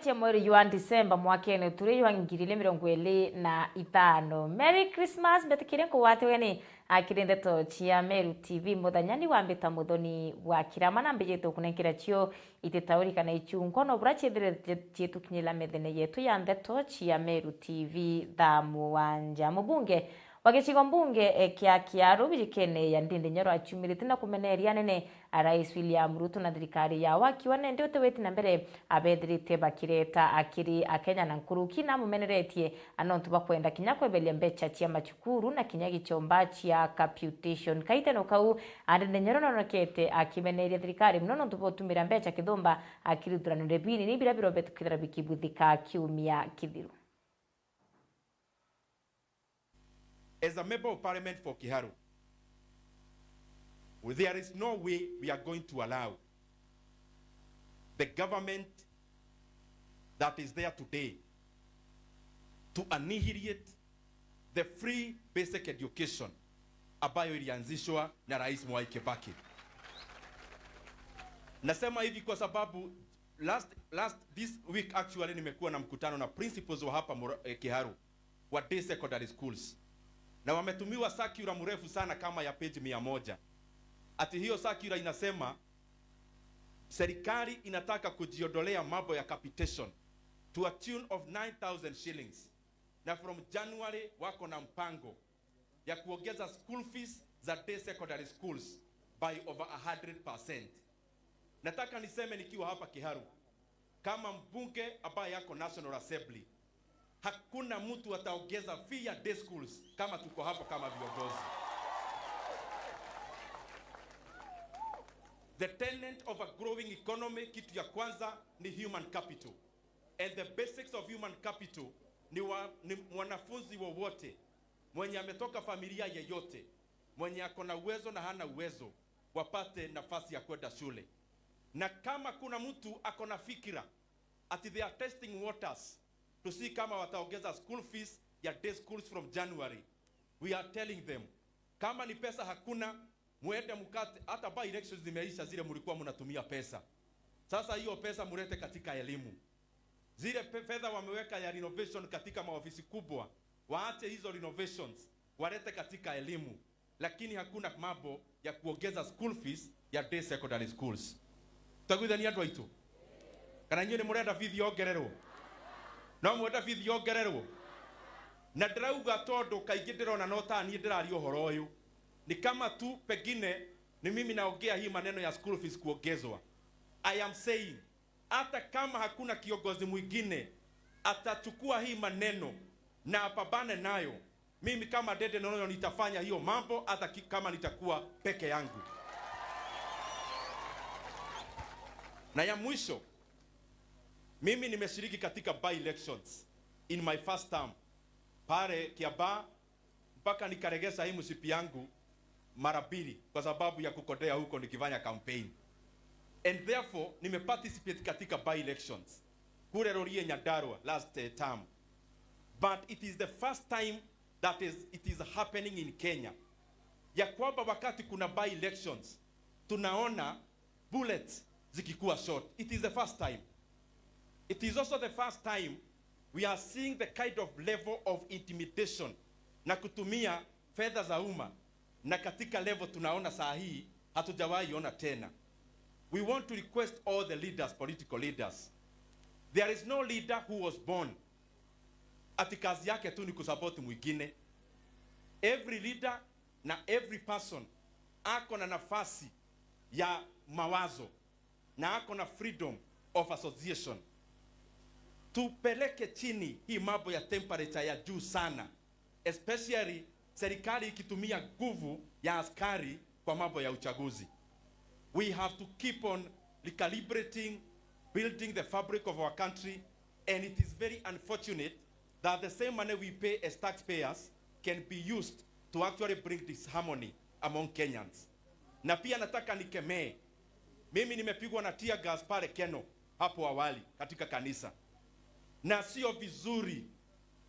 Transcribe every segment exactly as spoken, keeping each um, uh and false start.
cia mweri jwa Disemba mwakene turi jwa ngiri ili mirongo ili na itano. Merry Christmas, mbetikirie nkugwate ugeni akiri ndeto cia Meru T V. Muthenya ni wambita Muthoni bwa Kirama na mbijite kunenkera cio ititauri kana ichunko no bura ciethire ciitukinyira methene yetu ya ndeto cia Meru T V thaa mugwanja. Mubunge wa gicigo mbunge, eh, kia Kiaru, Birikene ya Ndindi Nyoro aciumirite na kumeneria anene a Rais William Ruto na thirikari yao, akiuga nende uti witi na mbere abethirite bakireta akiri Akenya na nkuruki na amumeneretie anontu bakwenda kinya kweberia mbecha cia macukuru na kinya gichomba cia capitation. Kaiteno kau, a Ndindi Nyoro nonekete akimeneria thirikari muno nontu botumira mbecha kithumba akiruthuranire binini biria birobete kwithira bikibuthika kiumia kithiru. As a member of parliament for Kiharu, there is no way we are going to allow the government that is there today to annihilate the free basic education ambayo ilianzishwa na Rais Mwai Kibaki. Nasema hivi kwa sababu last, last, this week actually nimekuwa na mkutano na principals wa hapa Mura-, eh, Kiharu wa day secondary schools. Na wametumiwa circular mrefu sana kama ya page mia moja. Ati hiyo circular inasema serikali inataka kujiondolea mambo ya capitation to a tune of nine thousand shillings. Na from January wako na mpango ya kuongeza school fees za day secondary schools by over a hundred percent. Nataka niseme nikiwa hapa Kiharu, kama mbunge ambaye yako National Assembly, hakuna mtu ataongeza fee ya day schools kama tuko hapo kama viongozi. The tenet of a growing economy, kitu ya kwanza ni human capital. And the basics of human capital ni wa, ni mwanafunzi wowote mwenye ametoka familia yeyote, mwenye ako na uwezo na hana uwezo, wapate nafasi ya kwenda shule. Na kama kuna mtu ako na fikira ati they are testing waters to see kama wataongeza school fees ya day schools from January, we are telling them, kama ni pesa hakuna, muende mkate, hata by elections zimeisha zile mlikuwa mnatumia pesa. Sasa hiyo pesa mulete katika elimu. Zile pe-, fedha wameweka ya renovation katika maofisi kubwa, waache hizo renovations, walete katika elimu. Lakini hakuna mambo ya kuongeza school fees ya day secondary schools. Tutaguithania andu aitu? Kana inyuĩ nĩ mũrenda bithi yongererwo? No mwenda bithi yongererwo? Na ndĩrauga tondũ kaingĩ ndĩrona no ta niĩ ndĩraria ũhoro ũyũ. Ni kama tu pengine ni mimi naongea hii maneno ya school fees kuongezwa. I am saying, hata kama hakuna kiongozi mwingine atachukua hii maneno na apambane nayo, mimi kama Ndindi Nyoro nitafanya hiyo mambo hata ki-, kama nitakuwa peke yangu. Na ya mwisho, mimi nimeshiriki katika by elections in my first term pale Kiambaa, mpaka nikaregesha hii mshipi yangu mara mbili kwa sababu ya kukodea huko nikifanya campaign. And therefore, nimeparticipate katika by elections kule Rorie Nyandarua last, eh, term. But it is the first time that is, it is happening in Kenya, ya kwamba wakati kuna by elections, tunaona bullets zikikuwa shot. It is the first time. It is also the first time we are seeing the kind of level of intimidation na kutumia fedha za umma, na katika level tunaona saa hii hatujawahi ona tena. We want to request all the leaders, political leaders. There is no leader who was born ati kazi yake tu ni kusupport mwingine. Every leader na every person ako na nafasi ya mawazo na ako na freedom of association. Tupeleke chini hii mambo ya temperature ya juu sana, especially serikali ikitumia nguvu ya askari kwa mambo ya uchaguzi. We have to keep on recalibrating, building the fabric of our country, and it is very unfortunate that the same money we pay as taxpayers can be used to actually bring disharmony among Kenyans. Na pia nataka nikemee, mimi nimepigwa na tear gas pale Keno hapo awali katika kanisa, na sio vizuri.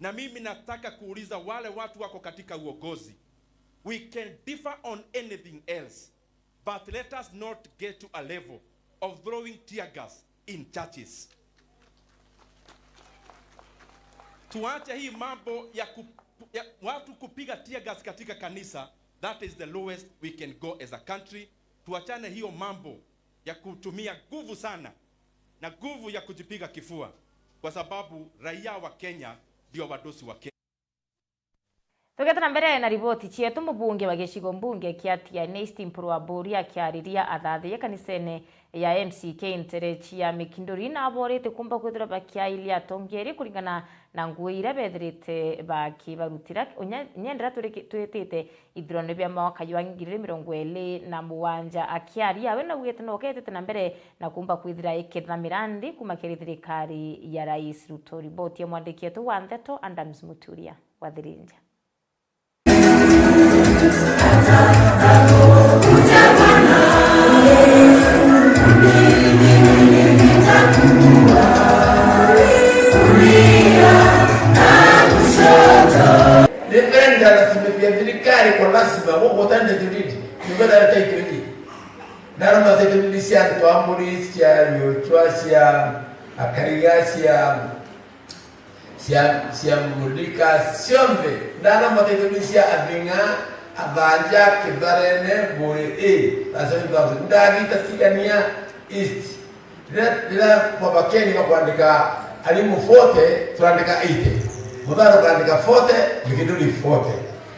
Na mimi nataka kuuliza wale watu wako katika uongozi, we can differ on anything else, but let us not get to a level of throwing tear gas in churches. Tuache hii mambo ya, ku, ya watu kupiga tear gas katika kanisa. That is the lowest we can go as a country. Tuachane hiyo mambo ya kutumia nguvu sana na nguvu ya kujipiga kifua, kwa sababu raia wa Kenya ndio wadosi wa Kenya. Tugete na mbere na riboti cietu, mubunge wa gicigo mbunge kia Tigania East Mpuru Aburi akiariria athathaiya kanisene ya M C K nterechi ya Mikinduri, na aborite kumba kwithirwa bakiailia atongeri kuringana na ngugi iria bethirite bakibarutira. Unya-, nyendera twiriki-, twitite ithurano bia mwaka jwa ngiri igiri mirongo iri na mugwanja. Akiaria, we naugite no ketete na mbere na kumba kwithira iketha mirandi kuma kiri thirikari ya Rais Ruto. Riboti ya mwandiki wetu wa nteto Adams Muturia wa Thirinja. Reverend anasimbithia thirikari kwa lazima, gũkũ ũtandĩkithĩtie, nĩgetha ĩtaitwĩki. Ndaroma title deed cia Ntwamburi, cia Riũchwa, cia Akaiga, cia, cia, cia Mulika, cionthe. Ndaroma title deed cia Athing'a, Athanja, Kitharene, Mburi A, na seven thousand. Ndagita Tigania East. Riria, riria kwa bakeni bakwandika arimu forty, turandika eighty. Muthara ukandika forty, Mikinduri forty.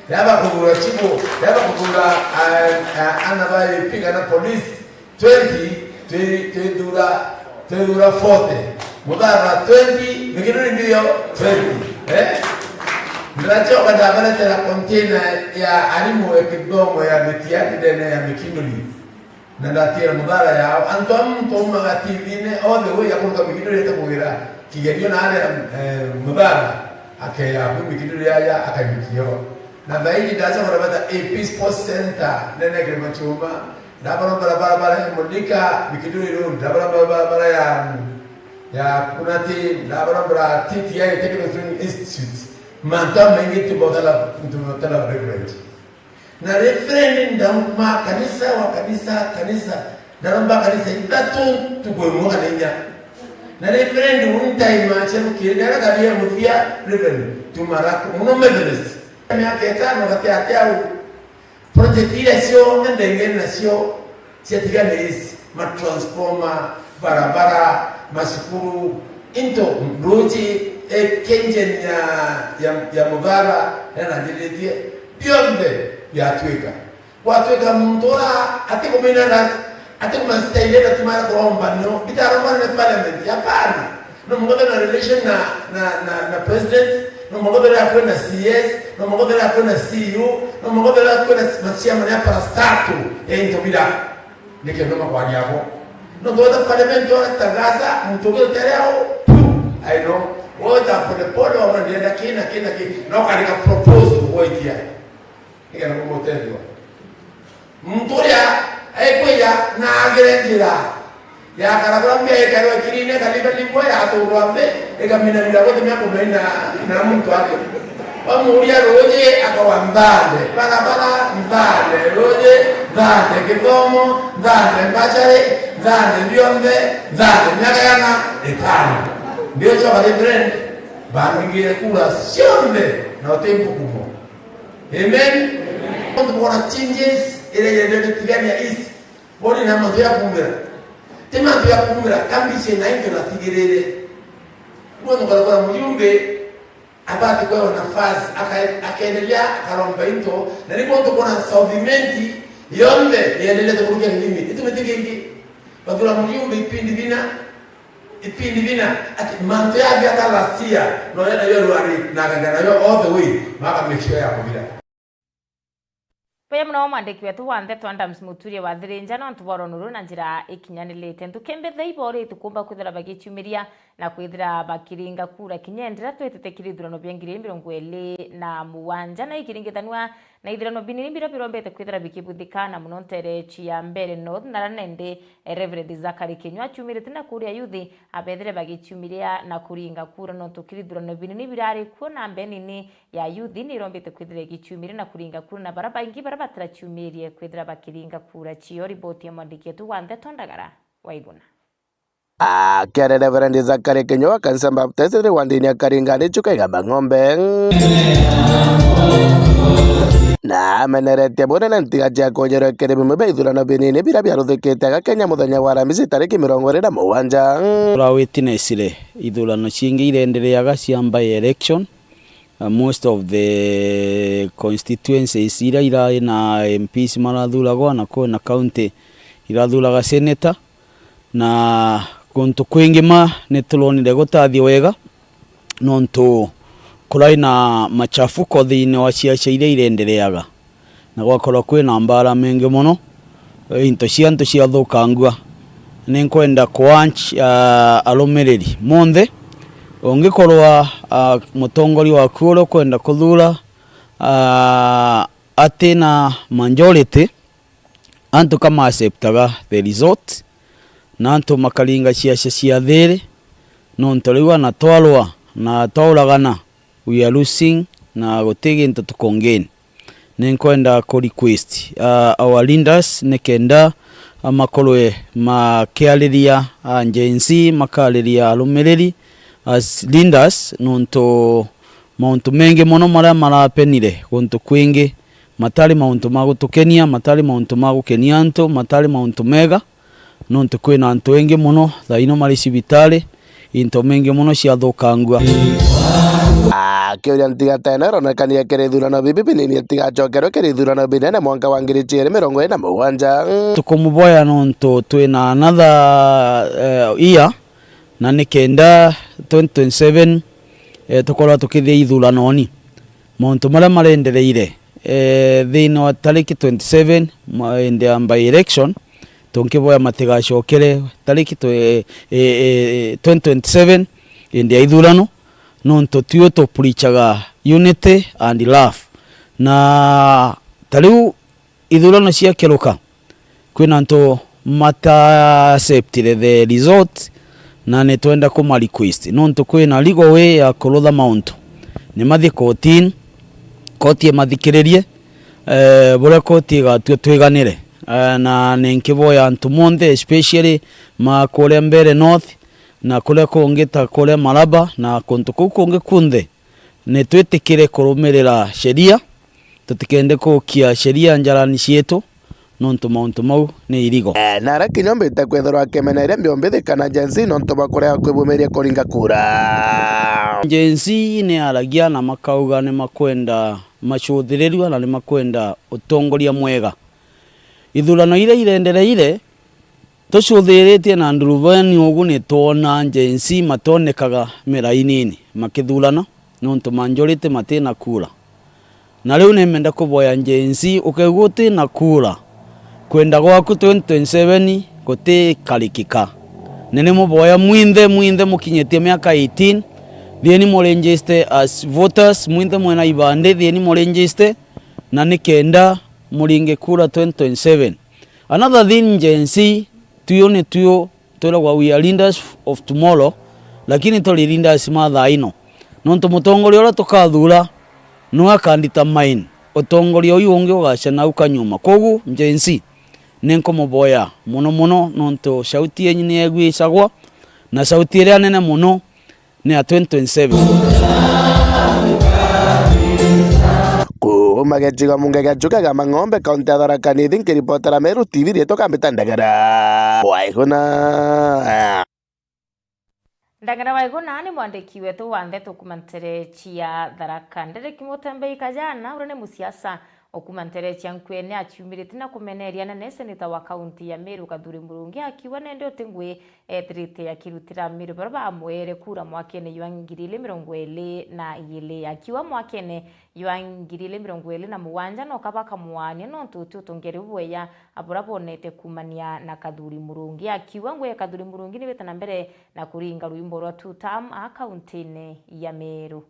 Riria bakuthura chibu, riria bakuthura, ah, ah, ana ba A P kana police, twenty, twi-, twithura, twithura forty. Muthara twenty, Mikinduri mbio twenty. Eh? Ndirachoka ndabaretera container ya arimu ya kithomo ya mitiati ndene ya Mikinduri. Na ndatiira muthara yao. Antu a muntu aumaga T V-ini all the way akuruka Mikinduri ete kugira kigerio na aria, eh, muthara akeya ku Mikinduri yaja akanyukio. Na thaiji ndacoka ndabeta A P Sports Center, nene Kirima Chuma. Ndabaromba barabara ya Mulika, Mikinduri Road, ndabaromba barabara ya, ya Kunati, ndabaromba T T I, Technical Training Institute. Mantu amaingi ntibotala, ntibotala Reverend. Na Reverend ndauma kanisa wa kanisa, kanisa, ndaromba kanisa ithatu ntuku imwe kana inya. Na Reverend uni time acherukire, ndera kabia muthia, Reverend, tumaraku, muno Methodist. Miaka itano gati ati au, project iria cionthe ndengene nacio cia Tigania East, matransformer, barabara, macukuru, into, ruji, eh, engine ya, ya, ya muthara, iria nanjiritie, bionthe biatwika. Gwatwika muntu ura atikumina na, atikumina style ira tumara kuromba nio, bitaromba na parliament, hapana. No mugothe na relation na, na, na, na president, no mugothe na kwina C S, no mugothe na kwina C U, no mugothe na kwina maciama ya parastatal ya into bira. Nike ndoma kwaria abo. No tuwata parliament wa tagaza, muntu ugi utere au, pu, I know. Wota pole pole wa mwana ndienda kina, kina, kina. No kandika proposal, woitia. Nike na kumutethwa. Muntu uria ekwija na agire njira ya karagura mbia ikarwa kirine, kaliba libwa ya aturwa nthi, ikaminamira gutumia kumenya na muntu aki. Wamuria ruji akawa nthande, barabara nthande, ruji nthande, githomo nthande, mbachari nthande, bionthe nthande, miaka yana itano. Ndio cho bari friend, bambigire kura cionthe na uti mbukumo. Amen. Tontu bwona changes iria yendete Tigania East, boni na mantu ya kumira. Ti mantu ya kumira, kambiche na into na tigirire. Bono karakora mujumbe abati kwewa nafasi, aka-, akaendelea akaromba into, na ni bontu bwona South Imenti yonthe yendelete kurukia kilimi. Itumite kingi. Bathura mujumbe ipindi bina, ipindi bina, ati mantu ya biata last year, no yenda yo rwari, na gagana yo all the way, maka make sure ya kubira. Buya muno mwandiki wetu wa ndeto Adams Muturia wa Thirinja, nontu bwa uronuru na njira ikinyanirite. Ntuki mbithi iboritwe kumba kwithira bagichumiria na kwithira bakiringa kura kinya ndira twitite kiri ithurano bia ngiri mirongo iri na mugwanja, na ikiringithanua na ithurano binini biria birombete kwithira bikibuthika, na muno nterechi ya Mbeere North, na ra nende, eh, Reverend Zachary Kinyua achumirite na kuria yuthi abethire bagichumiria na kuringa kura, nontu kiri ithurano binini birari kuo, na mbenini ya yuthi ni irombete kwithira igichumiria na kuringa kura, na bara baingi bara batirachumirie kwithira bakiringa kura cio. Riboti ya mwandiki wetu wa ndeto Ndagara Waiguna. Akiaria Reverend Zachary Kinyua, kanisa Baptist ri wandini ya Karinga ni Chuka Igamba Ng'ombe, na ameneretie bunene ntiga cia kujerwa kiri bimwe bia ithurano binini biria biaruthikite aga Kenya muthenya wa Aramisi tariki mirongo iri na mugwanja. Turawitinecire ithurano ciingi irendereaga cia by election. Uh, most of the constituencies iria irai na M Ps marathuragwa, na kwina county irathuraga senator, na kuntu kwingi ma nituronire gutathia wega, nontu kurai na machafuko thiini wa ciaca iria irendereaga, na gwakorwa kwina mbara mengi mono, into cia antu ciathukangua. Ninkwenda ku urge, ah, arumiriri monthe, ungikorwa, ah, mutongoria waku uria ukwenda kuthura, ah, atina majority, antu ka ma acceptaga the result, na antu makaringa ciaca cia thiri, nontu riu anatwarwa na twauragana, we are losing, na guti gintu tuku gain. Ninkwenda ku request, uh, our leaders, nikenda, uh, makorwe makiariria, uh, Gen Z, makariria arumiriri as leaders, nontu mauntu mengi mono maria marapenire guntu kwingi matari mauntu ma gutukenia, matari mauntu ma gukenia antu, matari mauntu mega. Nontu kwina antu engi mono thaino mari cibitari, into mengi mono ciathukangua. Akiuria ntiga tene ironekanie kiri ithurano bibi binini itigacokerwe kiri ithurano binene mwanka wa ngiri ciiri mirongo iri na mugwanja. Tukumuboya nontu twina another, eh, year, na nikenda twenty twenty-seven, eh, tukorwa tukithia ithuranoni. Mauntu maria marendereire, eh, thiini wa tariki twenty-seven, ma-, indi ya by election, tunkiboya matigacokere tariki twe-, eh, eh, eh, twenty twenty-seven, indi ya ithurano, nontu tio tuprichaga unity and love. Na ta riu ithurano ciakeruka, kwina antu mata acceptire the result, na nitwenda kuma request, nontu kwina legal way ya kurutha mauntu. Nimathie kotini, koti imathikiririe, eh, buria koti igatua twiganire. Eh, na ninkiboya antu monthe, especially ma kuria Mbeere North, na kuria kungi ta kuria Malaba, na kuntu kuu kungi kunthe, nitwitikire kurumirira sheria, tutikende kukia sheria njarani cietu, nontu mauntu mau ni irigo. Eh, na aria kinya ombite kwithirwa akimeneria mbiombithi kana Gen Z nontu bwa kurega kwibumiria kuringa kura. Gen Z ni aragia na makauga ni makwenda macuthirirua na ni makwenda utongoria mwega. Ithurano iria irendereire, tucuthiritie na ndurubeni ugu, nitwona Gen Z matonekaga mirainini makithurana, nontu majority matina kura. Na riu nimenda kuboya Gen Z, ukeigua utina kura, kwenda gwaku twenty twenty-seven gutikarikika. Ni nimuboya mwinthe, mwinthe mukinyitie miaka eighteen, thieni muregister as voters, mwinthe mwina ibandi, thieni muregister, na nikenda muringe kura twenty twenty-seven. Another thing, Gen Z, tuyo ni tuyo, twiragwa we are leaders of tomorrow, lakini turi leaders ma thaa ino. Nontu mutongoria uria tukathura niwe akandetermine utongoria uyu ungi ugacia nau kanyuma. Koguo, Gen Z, ninkumuboya mono mono, nontu sauti yenyu ni yeguicagwa, na sauti iria nene mono ni ya twenty twenty-seven. Kuuma gicigo munge gia Chuka Igamba Ng'ombe, kaunti ya Tharaka Nithi, nkiripotera Meru T V, riitwa Kambita Ndagara. Waiguna. Ndagara Waiguna ni mwandiki wetu wa ndeto kuuma ntere cia Tharaka. Derek Mutembei Kajana, uria ni musiasa o kuuma ntere cia Nkuene, aciumirite na kumeneria anene seneta wa kaunti ya Meru Kathuri Murungi, akiuga nende uti ngui etirite akirutira Meru baria bamwere kura mwakene jwa ngiri ili mirongo ili na ili. Akiuga mwakene jwa ngiri ili mirongo ili na mugwanja no kaba kamwania nontu uti utongeri bubweya buria bonete kuumania na Kathuri Murungi. Akiuga ngui ya Kathuri Murungi ni wite na mbere na kuringa rwimbo rwa two term a kauntine ya Meru.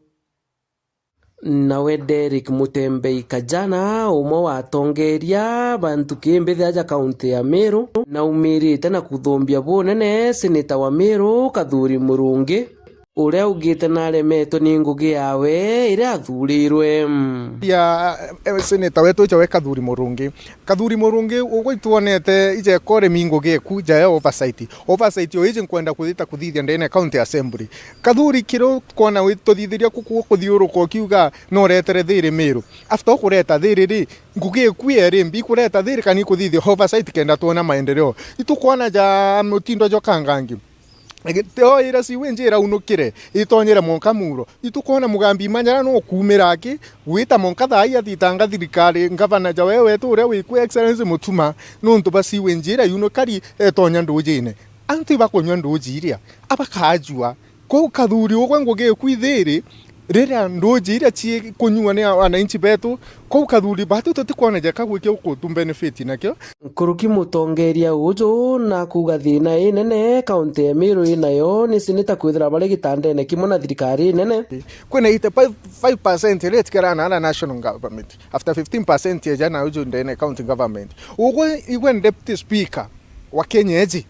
Nawe Derek Mutembei Kajana, umwe wa atongeria bantu kimbithi aja kaunti ya Meru, naumirite na kuthumbia bunene seneta wa Meru Kathuri Murungi. uria augite naremetwe ni ngugi yawe iria athurirwe. Ya, eh, seneta wetu ija we Kathuri Murungi. Kathuri Murungi, ugwe itwonete ija ekoremi ngugi eku, ja ya oversight. Oversight o iji nkwenda kuthita kuthithia ndene County Assembly. Kathuri, kiria ukwona wi-, tuthithiria kuku kuthiuruka ukiuga no uretere thiri Miru. After ukureta thiri ri, ngugi eku eri mbi kureta thiri kana ikuthithia oversight kenda twona maendeleo? Itukwona ja mutindo jwa Kangangi. Teo ira siwe njira unukire, itonyere monka muro. Itukwona Mugambi Manyara no kumira aki, gwita monka thaa ii athitanga thirikari, ngavana ja wewe wetu uria wiku Excellency Mutuma, nontu ba siwe njira yunukari etonya ndujine. Antu ibakunywa nduji iria, abakajua. Kwou Kathuri ugwe ngugi iku ithiri, riria nduji iria ciikunyua ni wananchi betu, kwou Kathuri batu tutikwona jeka gwiki ukutu benefit nakio. Nkuruki mutongeria uju na kuuga thina inene kaunti ya Meru inayo ni seneta kwithira bari gitandene kimwe na thirikari inene. Kwina eighty-five percent iria itikirana na national government, after fifteen percent eja na uju ndene county government. Ugwe igwe deputy speaker wa Kenya iji,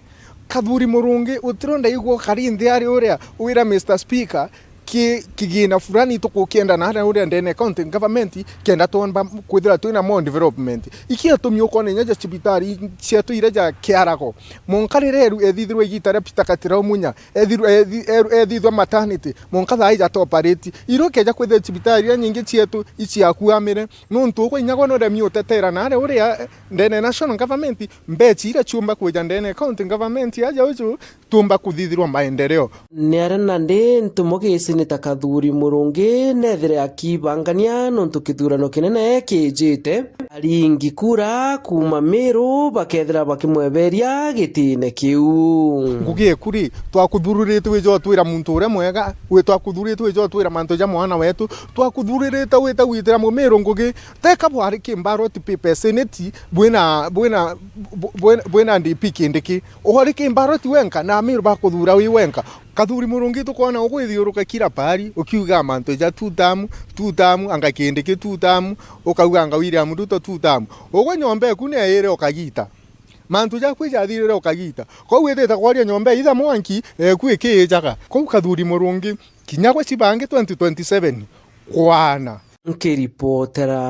Kathuri Murungi, utironda igwa ukari nthi ari uria wira Mister Speaker, ki-, kigina fulani tukukienda na aria uria ndene county government, kenda twomba kwithira twina more development. Iki atumi ukona inya ja cibitari cietu iria ja kiarago. Monka riria eru ethithirwe igita ria Peter Katira Umunya, ethirwe, ethi-, eru ethithwa maternity, monka thaa ija toparate. Irio keja kwithira cibitari iria nyingi cietu iciakuamire, nontu ugwe inya gwe nuremi utetera na aria uria ndene national government, mbechi iria ciumba kwija ndene county government aja uju, tuumba kuthithirwa maendeleo. Ni aria nandi ntumo gicinita Kathuri Murungi nethire akibangania nontu kithurano kinene kijite. Aringi kura kuuma Miru bakethira bakimweberia gitine kiu. Ngugi eku ri, twakuthururitwe wija utwira muntu uria mwega, wi twakuthururitwe wija utwira mantu ja mwana wetu, twakuthururitwe wite gwitira Mumiru ngugi, teka bwari ki ballot paper seneti, bwina, bwina, bwina, bwina D P Kindiki. Uhori ki ballot wenka, na Amiru bakuthura wi wenka. Kathuri Murungi tukwona ugwithiuruka kila pahali, ukiuga mantu ja two term, two term, anga Kindiki two term, ukauga anga William Ruto two term. Ugwe nyomba eku ni eire ukagita. Mantu jaku ijathirire ukagita. Kwou witite kwaria nyomba either mwanki, eku ikiijaga. Kwou Kathuri Murungi, kinya gwe cibangi twenty twenty-seven, kwana. Nkiripotera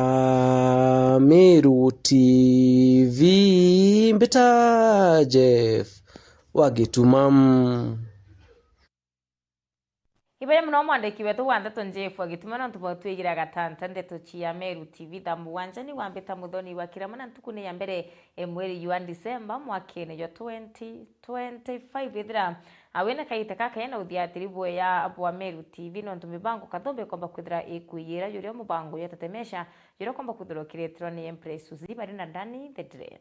Meru T V, mbita Jeff wa Gituma. Ibere muno mwandiki wetu wa ndeto Jeff wa Gituma, nontu bwa twigire gatanta ndeto cia Meru T V. Thaa mugwanja ni wambita muthoni wa kirama na ntuku ni ya mbere e mweri jwa Disemba mwakene jwa twenty twenty-five. Ithira, a, wina kaita kakaya na uthiatiri bweya bwa Meru T V, nontu mibango kathumbe ikomba kwithira ikwiyira juria mubango jwa Tetemesha, juria ukomba kwithirwa ukireterwa ni Empress Suzy bari na Danny the Dread.